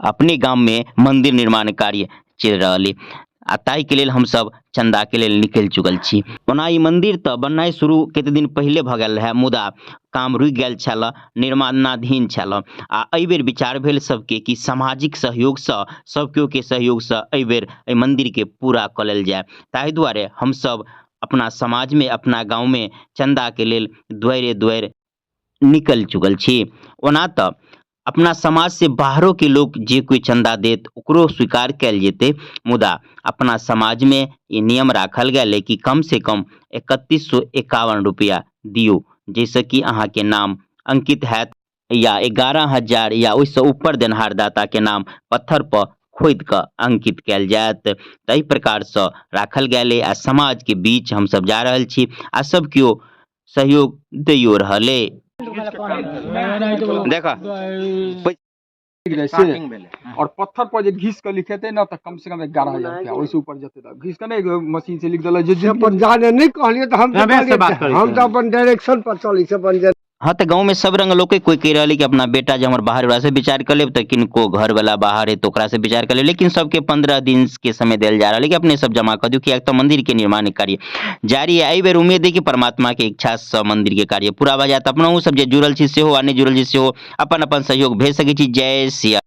अपने गाममे मन्दिर निर्माण कार्य चलि रहल अइ आ ताहिके लेल हमसभ चन्दाके लेल निकलि चुकल छी। ओना ई मन्दिर तऽ बननाइ शुरू कतेक दिन पहिले भऽ गेल रहए, मुदा काम रुकि गेल छल, निर्माणाधीन छल आ एहिबेर विचार भेल सबके कि सामाजिक सहयोगसँ सब केओके सहयोगसँ एहिबेर एहि मन्दिरके पूरा कऽ लेल जाय। ताहि दुआरे हमसभ अपना समाजमे, अपना गाँवमे चन्दाके लेल दुआरि दुआरि निकलि चुकल छी। ओना तऽ अपना समाजसँ बाहरोके लोक जे कोइ चन्दा देत ओकरो स्वीकार कयल जेतै, मुदा अपना समाजमे ई नियम राखल गेल अइ कि कमसँ कम 3151 रुपैआ दियौ, जाहिसँ कि अहाँके नाम अंकित हैत, या 11,000 या ओहिसँ ऊपर देनहार दाताके नाम पत्थरपर खोदिकऽ अंकित कयल जायत। ताहि प्रकारसँ राखल गेल अइ आ समाजके बीच हमसभ जा रहल छी आ सभ केओ सहयोग दैयो रहल अइ। देखऽ से और पत्थर पर जे घिस के लिखेते ना तो कम से कम 11,000 रुपया ओहिसे ऊपर जते तऽ घिस के नहीं मशीन से लिख देला जे से अपन जाने नहीं कहलिए तऽ हम तऽ रमेश से कहलियै बात करै हम छी। तऽ अपन डायरेक्शन पर चलै छी अपन जे हँ तऽ गाँवमे सब रंग लोके कोइ कहि रहल है कि अपना बेटा जे हमर बाहर ओकरासँ विचार कऽ लेब, तऽ किनको घरवला बाहर है तऽ ओकरासँ विचार कऽ लेब, लेकिन सबके 15 दिनके समय देल जा रहल है कि अपने सब जमा कऽ दियौ, किएक तऽ मन्दिरके निर्माण कार्य जारी है। एहि बेर उम्मीद है कि परमात्माके इच्छासँ मन्दिरके कार्य पूरा भऽ जायत। अपनहु सब जे जुड़ल छी सेहो आ नहि जुड़ल छी सेहो अपन अपन सहयोग भेज सकै छी। जय सिया।